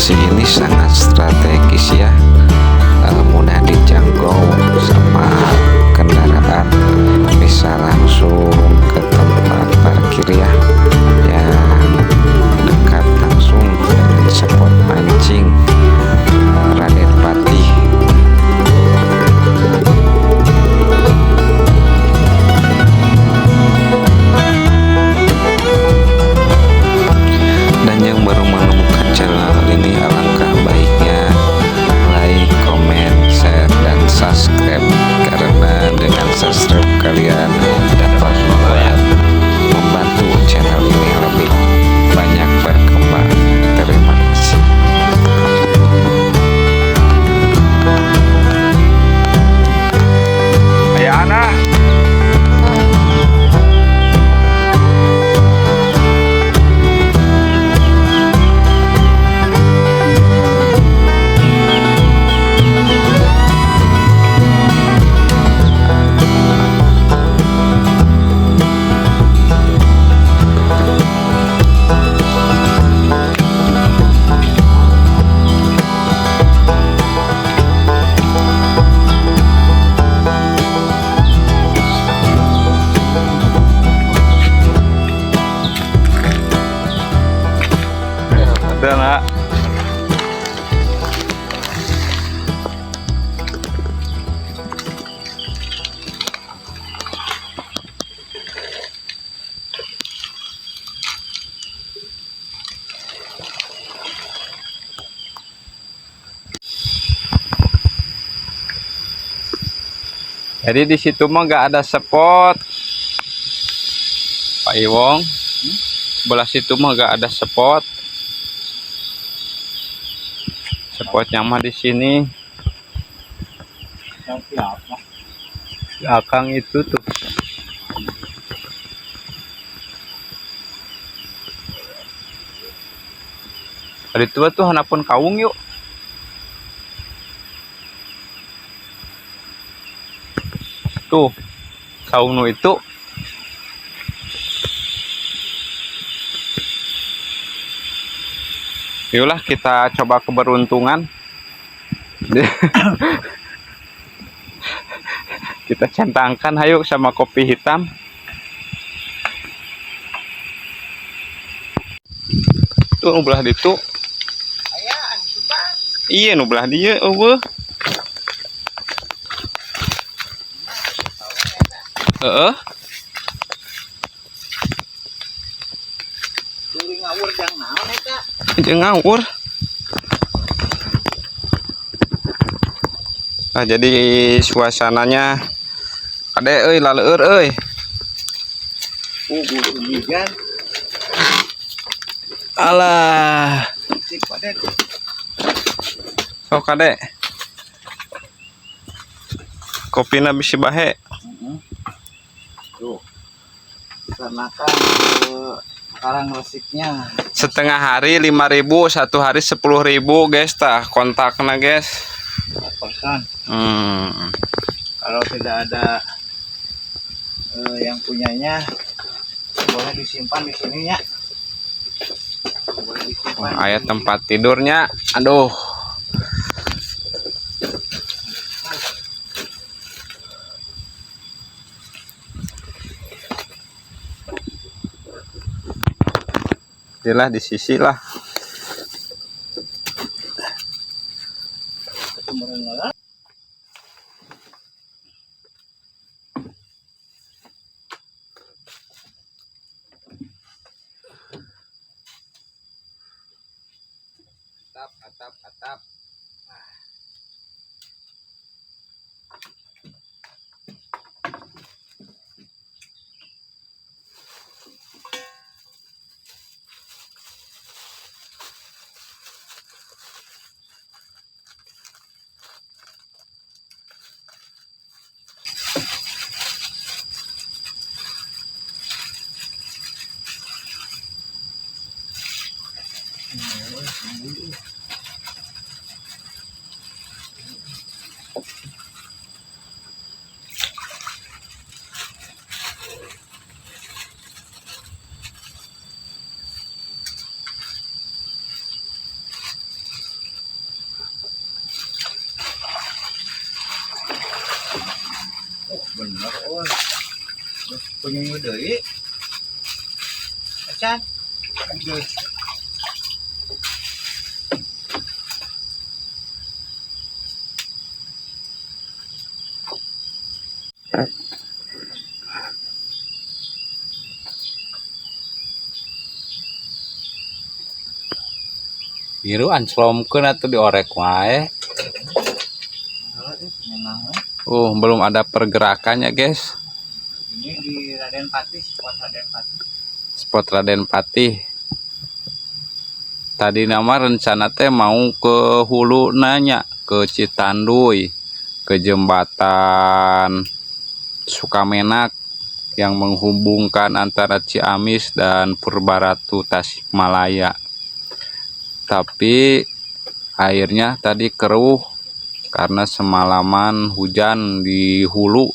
Lokasi ini sangat strategis ya, mudah dijangkau sama kendaraan, bisa langsung ke tempat parkir ya, yang dekat langsung dengan spot mancing Raden Patih. Dan yang baru menemukan channel ini, alangkah baiknya like, comment, share, dan subscribe, karena dengan subscribe kalian dapat membantu channel ini lebih banyak berkembang. Terima kasih. Aya anak. Ada nak. Jadi di situ mah nggak ada spot, Pak Iwong. Sebelah situ mah nggak ada spot. Spotnya mah di sini. Belakang itu tuh. Tadi tua tuh hanapun kawung yuk. Tuh, saung nu itu. Yuklah kita coba keberuntungan. Kita centangkan hayu sama kopi hitam. Tuh nu belah ditu. Iya nu belah dieu euweuh. Heeh. Ngawur jang naon eta? Jeung ngawur. Nah, jadi suasananya kade euy laleur euy. Hujan. Alah. Cik padet. Sok kade. Kopina bisi bahe. Tuh. Dikarenakan sekarang resiknya Setengah hari 5.000, satu hari 10.000, guys, tah kontakna, guys. Person. Kalau tidak ada yang punyanya boleh disimpan di sini ya. Boleh disimpan. Wah, aya tempat tidurnya. Aduh. Lah di sisi lah. Atap, atap, atap. Kunyunyu deui. Acan. Aduh. Biru anclomkeun atuh diorek wae. Belum ada pergerakannya, guys. Ini di Raden Patih, spot Raden Patih. Spot Raden Patih. Tadi nama rencana teh mau ke hulu nanya ke Citanduy, ke jembatan Sukamenak yang menghubungkan antara Ciamis dan Purbaratu Tasikmalaya. Tapi airnya tadi keruh karena semalaman hujan di hulu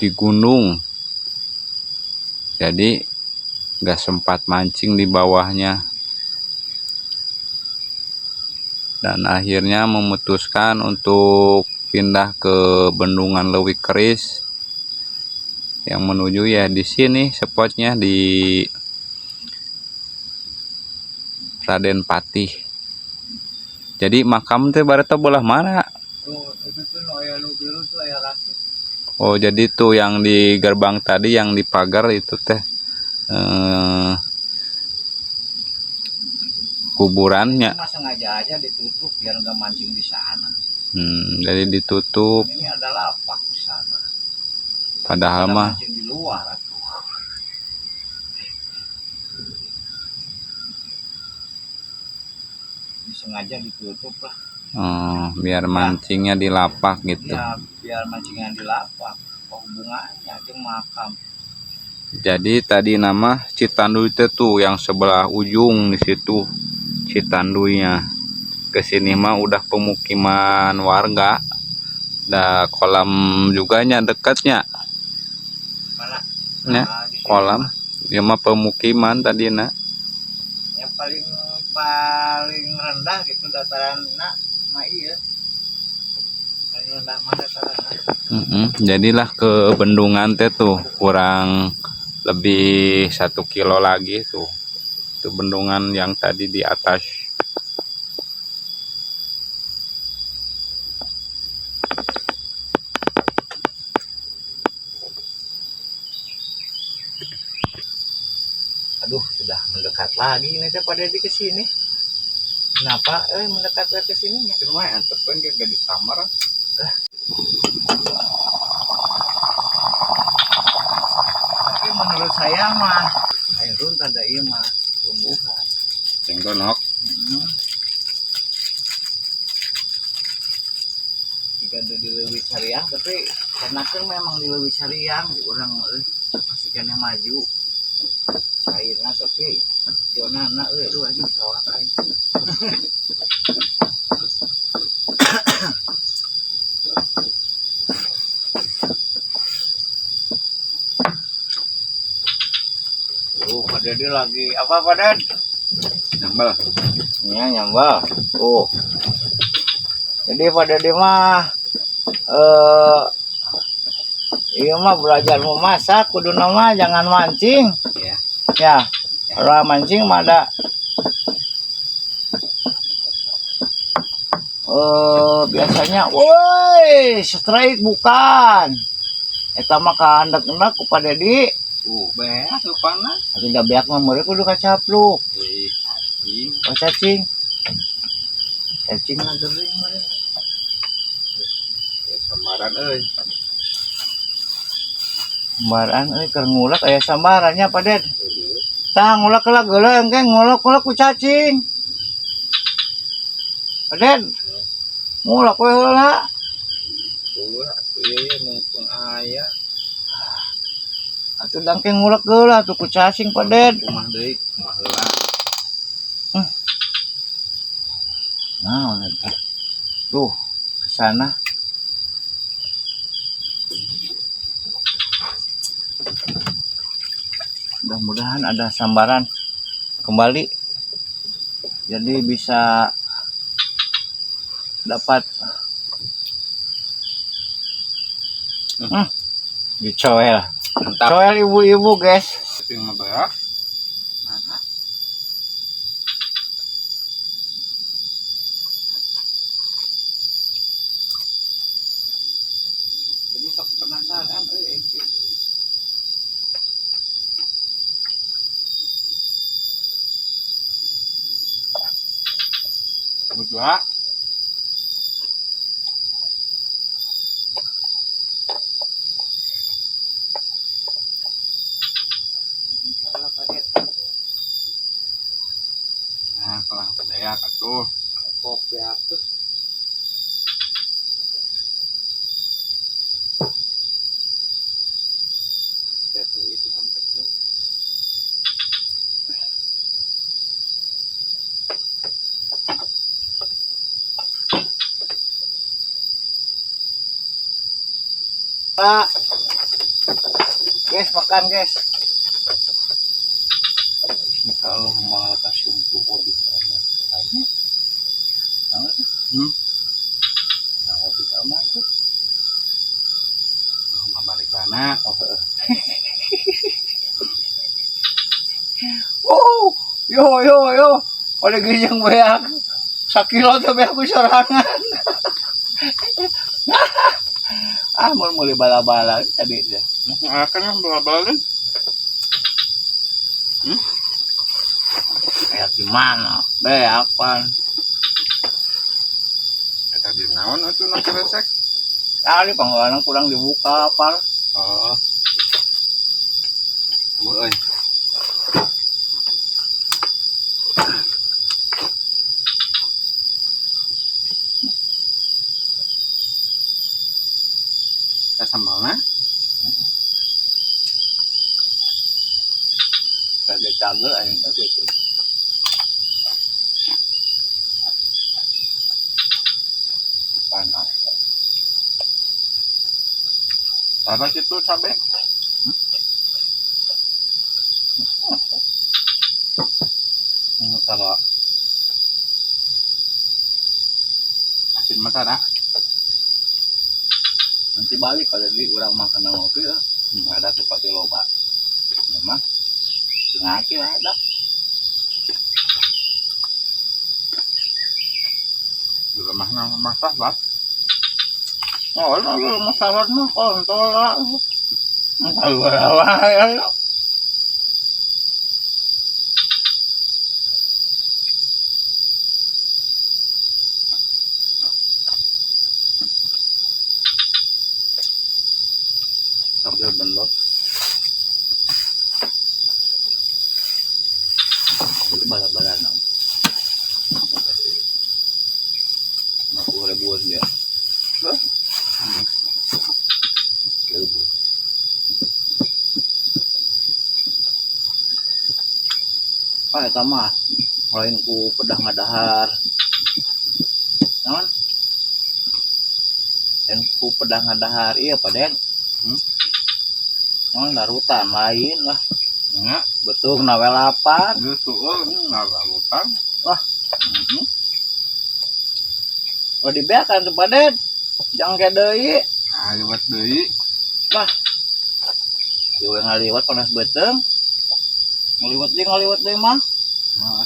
di gunung. Jadi nggak sempat mancing di bawahnya. Dan akhirnya memutuskan untuk pindah ke Bendungan Leuwikeris yang menuju ya di sini spotnya di Raden Patih. Jadi makam teh bareto belah mana? Tuh, itu tuh nu aya nu biru tuh aya ratu. Oh, jadi tuh yang di gerbang tadi yang di pagar itu teh kuburannya. Cuma sengaja aja ditutup biar nggak mancing di sana. Jadi ditutup. Ini ada lapak di sana. Padahal Ada mah mancing di luar atuh. Ini sengaja ditutup lah. Oh, biar mancingnya di lapak gitu. Ya, biar mancingnya di lapak. Apa hubungannya jeung makam? Jadi tadi nama Citanduy itu tuh yang sebelah ujung di situ Citanduynya. Kesini mah udah pemukiman warga. Ada kolam juga nya dekatnya. Mana? Ya, Nah, di sini kolam. mah. Ya mah pemukiman tadi nak. Yang paling paling rendah gitu dataran nak mah iya. Paling rendah mah dataran. Jadilah ke bendungan teh tuh kurang lebih 1 kilo lagi tuh. Itu bendungan yang tadi di atas. Aduh, sudah mendekat lagi ini teh Pak Dedi ke sini. Kenapa mendekat ke sininya? Lumayan, antepkeun ge di samar. Tapi menurut saya mah air runtah ada ieu mah tumbuhan. Cenggonok. Jika ada di Leuwi Cariang, tapi karena kan memang di Leuwi Cariang orang masih kena maju cairna, tapi jonana lu aja sawah aing. Tuh, Pak Dedi lagi apa Pak Ded? Nyambel. Iya, nyambel. Tuh. Jadi Pak Dedi mah iya mah belajar memasak kudu nama jangan mancing. Iya. Ya. Kalau mancing mah ada biasanya woi, strike bukan. Eta mah kaandak-endak ku Pak Dedi. Beak rupana. Atuh da beak mah meureuh kudu kacapluk. Ih, cacing. Oh, cacing. Cacing mah gering meureun. Sambaran euy. Sambaran euy keur ngulek aya sambarannya Pak Ded. Tah ngulek heula geuleuh engke ngulek-ngulek ku cacing. Pak Ded. Ngulek we heula. Tuh, atuh ieu mumpung aya. Atuh dangke ngulek heula atuh ku cacing Pak Ded. Kumaha deui, kumaha heula. Nah, eta. Tuh, ke sana. Mudah-mudahan ada sambaran kembali. Jadi bisa dapat. Dicoel. Mantap. Soal ibu-ibu, guys. Sing mah beak. Mana? Jadi sok penasaran euy gitu. Berdua. Nah, kelah bedayak atuh. Kopi atuh. Itu sampai ke Pak. Guys, makan guys. Kalau malah kasumpu lainnya. Nah, bisa masuk. Mau balik mana? Oh, oh, yo yo yo. Ada gejang beak. Sakilo tuh beak sorangan. Ah, mau mulai bala-bala tadi ya. Akan bala-bala nih. Kayak gimana? Beak pan. Eta di naon atuh nak resek? Kali panggolan kurang dibuka apal. Oh. Euy. Teh sambalna? Cabe cabe aing teh. Panas. Apa itu cabe? Kalau asin mah tara. Nanti balik pada di urang makan ngopi ya. Ada tempat loba. Memang ngaki lah ada. Di lemah nang masak, Pak. Oh, lu masak mah kontol lah. Kalau ya. Sambil bendot. Jadi bala-bala nang. 50 ribuan dia. Ribu. Ah, eta mah lain ku pedah ngadahar. Naon? Lain ku pedah ngadahar iya Pak Den. Naon larutan lain lah. Nya, betul nawe lapar. Geus eueuh larutan. Wah. Oh dibeakan tuh Pak Den. Jangan kayak deui. Ah, liwat deui. Lah. Ieu ngaliwat panas beuteung. Ngaliwat deui mah. Nah.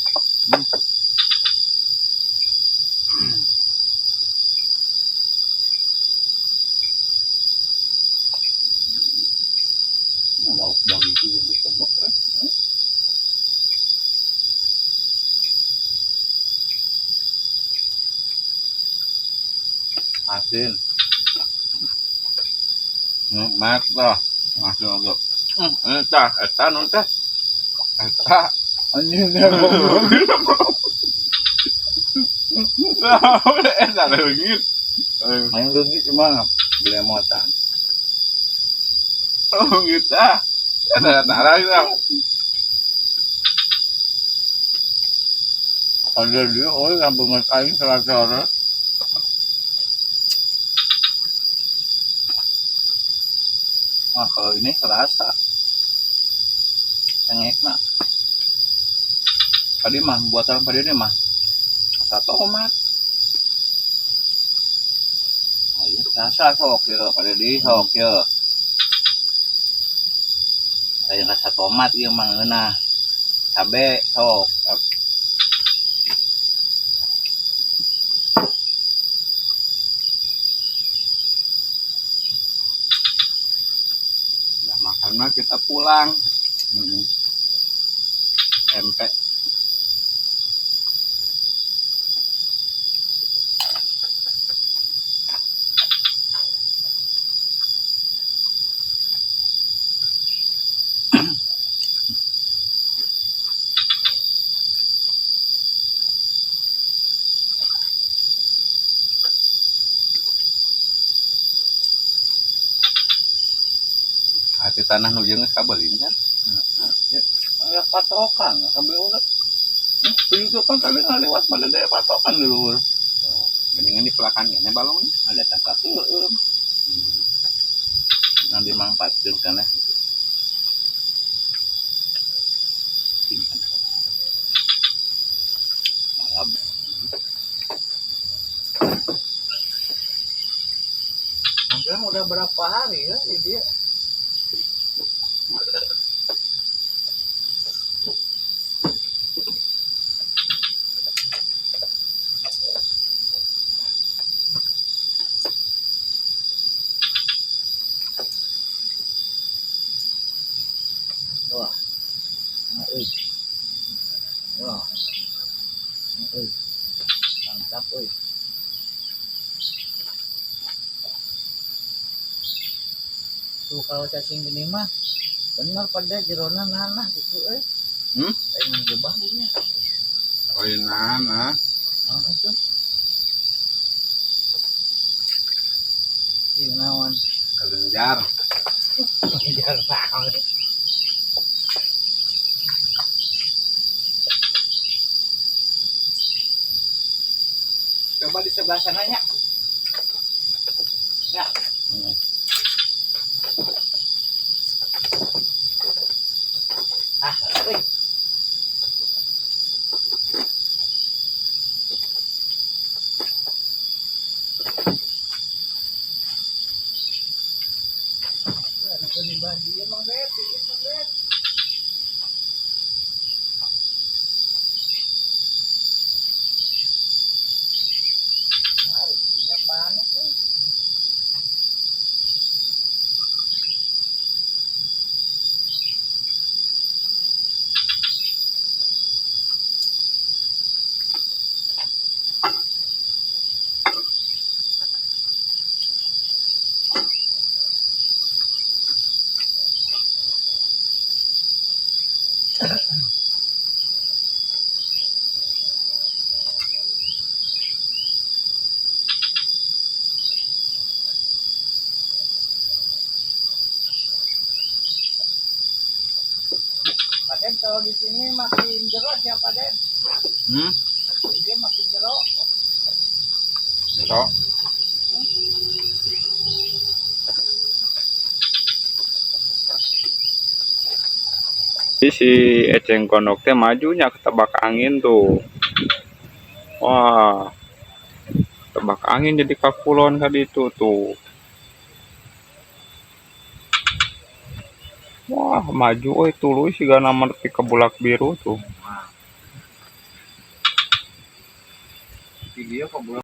Lauk daging yang ditebak. Asin. Mat lah. Asin oge. Eta, eta non teh. Eta anjing nah, eta leungit. Main leungit cuma belemotan. Oh, gitu ah. Eta tara gitu. Ada dia, oh yang banget aing sore-sore. Nah, kalau ini kerasa cengekna. Tadi mah buatan pada ini mah satu tomat. Oh, iya, kerasa sok ya pada di sok ya. Lain rasa tomat ieu mah ngeunah. Cabe sok. Udah makan mah kita pulang. Tempe. Hati tanah nu jeung geus kabelin kan? Ya patokan, sampai udah. Begitu kan tadi ngalewat pada daya patokan di luhur. Oh, geningan di pelakan kene balong. Ada tangka tuh. Yang dimanfaatkan karena gitu. Mungkin udah berapa hari ya dia? Wah, euy. Wah. Euy. Mantap euy. Tuh kalau cacing gini mah bener pada jerona nanah gitu euy. Pengen gebah nya. Oh, nanah. Oh, itu. Sinawan kelenjar. Kelenjar naon. Coba di sebelah sananya. Ya. Ah, wih. Panas ya. Den, kalau di sini makin jeruk siapa Den? Dia makin jeruk. Jeruk. Si eceng gondok teh majunya ketebak angin tuh. Wah, tebak angin jadi kakulon tadi itu tuh. Wah, maju euy tuluy siga nama nepi ka bulak biru tuh. Video kok bulak